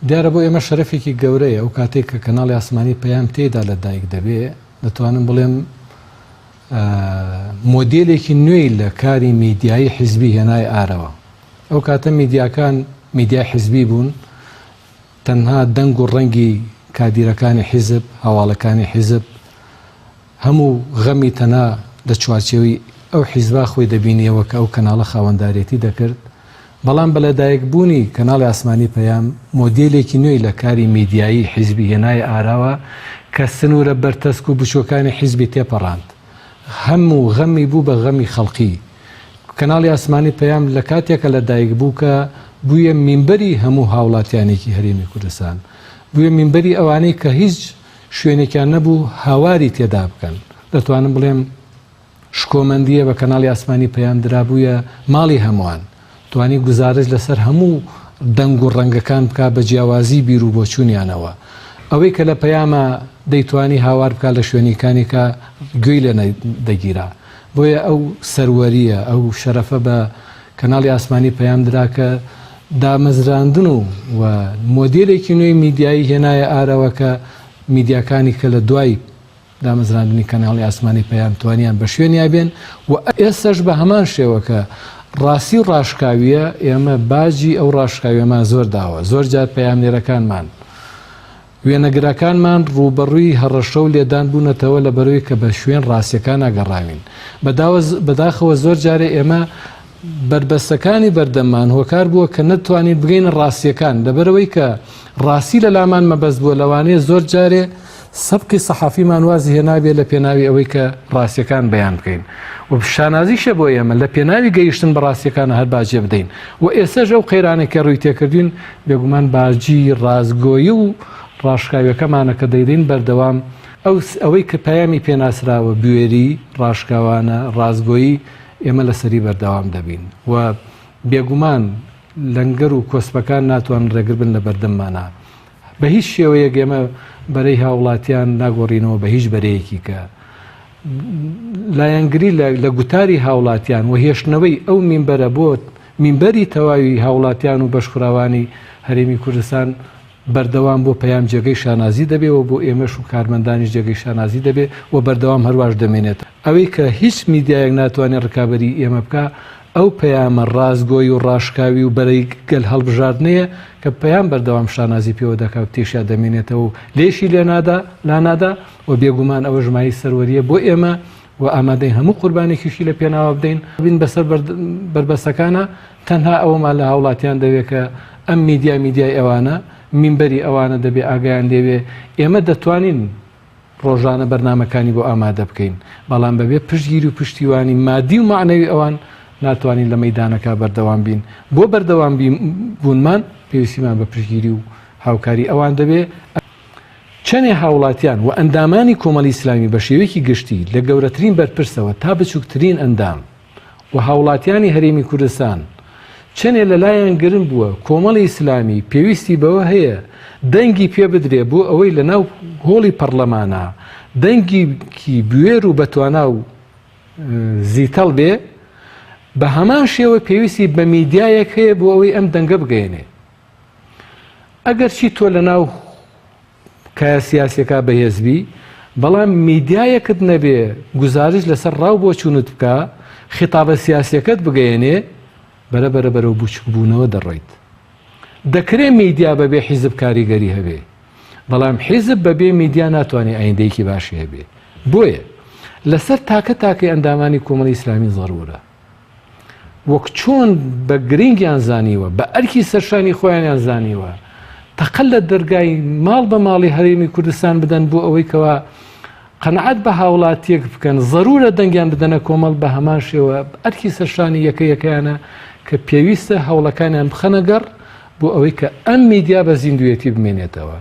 دیارە بۆ ئێمە شەرەفێکی گەورەیە ئەو کاتێک کە کەناڵی ئاسمانی پەیام تێدا لە دایک دەبێ دەتوانم بڵێم مۆدێلێکی نوێی لە کاری میدیایی حیزبی هێنای ئارەوە. ئەو کاتە میدیاکان میدیای حیزبی بوون، تەنها دەنگ و ڕەنگی کادیرەکانی حیزب، هەواڵەکانی حیزب، هەموو غەمی تەنها لە چوارچێوەی ئەو حیزبا خۆی دەبینیەوە کە ئەو کەناڵە خاوەندارێتی دەکرد، بەڵام بە لەدایکبوونی کەناڵی ئاسمانی پەیام مۆدێلێکی نوێی لە کاری میدیایی حیزبی هێنایە ئاراوە کە سنوورە بەرتەسک و بچووکانی حیزبی تێپەڕاند. هەم و غەمی بوو بە غەمی خەڵقی. کەناڵی ئاسمانی پەیام لە کاتێکە لە دایک بوو کە بوویە مینبەری هەموو هاوڵاتیانێکی هەرێمی کوردستان. بوویە مینبەری ئەوانەی کە هیچ شوێنێکیان نەبوو هاواری تێدا بکەن. دەتوانم بڵێم شکۆمەندییە بە کەناڵی ئاسمانی پەیام درابوویە ماڵی هەمووان، توانی گوزارشت لەسەر هەموو دەنگ و ڕەنگەکان بکا بە جیاوازی بیر و بۆچوونیانەوە. ئەوەی کە لە پەیاما دەیتوانی هاوار بکا لە شوێنیکانیکا گوێی لێ دەگیرا. بۆیە ئەو سەروەرییە، ئەو شەرەفە بە کەناڵی ئاسمانی پەیام درا کە دامەزراندن و و مۆدێلێکی نوێی میدیایی هێنایە ئاراوە کە میدیاکانی کە لە دوای دامەزراندنی کەناڵی ئاسمانی پەیام توانیان بە شوێنیا بێن و ئێستەش بە هەمان شێوە کە ڕاستی و ڕاشکاویە ئێمە باجی ئەو ڕاشکاویەمان زۆر داوە زۆر جار پەیامنێرەکانمان وێنەگرەکانمان ڕووبەڕووی هەڕەشە و لێدان بوونەتەوە لە بەرەوەی کە بە شوێن ڕاستیەکانە گەڕاوین بەداخەوە زۆر جارێ ئێمە بەربەستەکانی بەردەممان هۆکار بووە کە نەتوانین بگەینە ڕاستیەکان لەبەرئەوەی کە ڕاستی لە لامان مەبەست بووە لەوانەیە زۆر جارێ سەبقی سەحافیمان وازی هێنابێ لە پێناوی ئەوەی کە ڕاستیەکان بەیان بکەین و شانازیشە بۆ ئێمە لە پێناوی گەیشتن بە ڕاستیەکان هەر باجێ بدەین و ئێستاش ئەو قەیرانێک کە ڕووی تێکردین بێگومان باجی ڕاستگۆیی و ڕاشکاویەکەمانە کە دەیدەین بەردەوام ئەو ئەوەی کە پەیامی پێناسراوە بوێری ڕاشکاوانە ڕاستگۆیی ئێمە لەسەری بەردەوام دەبین و بێگومان لەنگەر و کۆسپەکان ناتوانن ڕێگر بن لە بەردەممانا. بە هیچ شێوەیەک ئێمە بەرەی هاوڵاتیان ناگۆڕینەوە بە هیچ بەرەیەکی کە لایەنگری لە گوتاری هاوڵاتیان و هێشتنەوەی ئەو مینبەرە بۆ مینبەری تەواوی هاوڵاتیان و بەشخوراوانی هەرێمی کوردستان بەردەوام بۆ پەیام جێگەی شانازی دەبێ و بۆ ئێمەش و کارمەندانیش جێگەی شانازی دەبێ و بەردەوام هەرواش دەمێنێت. ئەوەی کە هیچ میدیایەک ناتوانێ ڕکابەری ئێمە بکا ئەو پەیامە ڕاستگۆی و ڕاشکاوی و بەرەی گەل هەڵبژاردنەیە کە پەیام بەردەوام شانازی پێوە دەکا و تێشیا دەمێنێتەوە و لێشی لێ نادا لانادا و بێگومان ئەوەش مایەی سەروەرییە بۆ ئێمە و ئامادەین هەموو قوربانێکیشی لە پێناوە بدەین بین بەسەر بەربەستەکانە تەنها ئەوەمان لە هاوڵاتیان دەوێت کە ئەم میدیا میدیای ئەوانە مینبەری ئەوانە دەبێ ئاگایان لێوێ ئێمە دەتوانین ڕۆژانە بەرنامەکانی بۆ ئامادە بکەین بەڵام بەبێ پشتگیری و پشتیوانی مادی و معنەوی ئەوان ناتوانین لە مەدانەکە بەردەوام بین بۆ بەردەوام بوونمان پێویستیمان بە پشتگیری و هاوکاری ئەوان دەبێ چەنێ هاوڵاتیان و ئەندامانی کۆمەڵی ئیسلامی بە شێوەیەکی گشتی لە گەورەترین بەرپرسەوە تا بچووکترین ئەندام و هاوڵاتیانی هەرێمی کوردستان چەنێ لەلایان گرنگ بووە کۆمەڵی ئیسلامی پێویستی بەوە هەیە دەنگی پێ بدرێ بۆ ئەوەی لە ناو هۆڵی پەڕلەمانا دەنگێکی بوێر و بەتوانا و زیتەڵ بێ بە هەمان شێوە پێویستی بە میدیایەک هەیە بۆ ئەوەی ئەم دەنگە بگەیەنێ ئەگەرچی تۆ لە ناو کایە سیاسیەکە بەهێز بی بەڵام میدیایەکت نەبێ گوزارش لەسەر ڕاو بۆچوونت بکا خیتابە سیاسیەکەت بگەیەنێ بەرە بەرە بەرەو بچوکبوونەوە دەڕۆیت دەکرێ میدیا بەبێ حیزب کاریگەری هەبێ بەڵام حیزب بەبێ میدیا ناتوانێ ئایندەیەکی باشی هەبێ بۆیە لەسەر تاکە تاکەی ئەندامانی کۆمەڵی ئیسلامی زەرورە وەک چۆن بە گرنگیان زانیوە، بە ئەرکی سەرشانی خۆیانیان زانیوە، تەقە لە دەرگای ماڵ بە ماڵی هەرێمی کوردستان بدەن بۆ ئەوەی کەوا قەناعەت بە هاوڵاتیەک بکەن، زەرورە دەنگیان بدەنە کۆمەڵ بە هەمان شێوە ئەرکی سەرشانی یەکە یەکەیانە کە پێویستە هەوڵەکانیان بخەنە گەڕ بۆ ئەوەی کە ئەم میدیا بە زیندوویەتی بمێنێتەوە.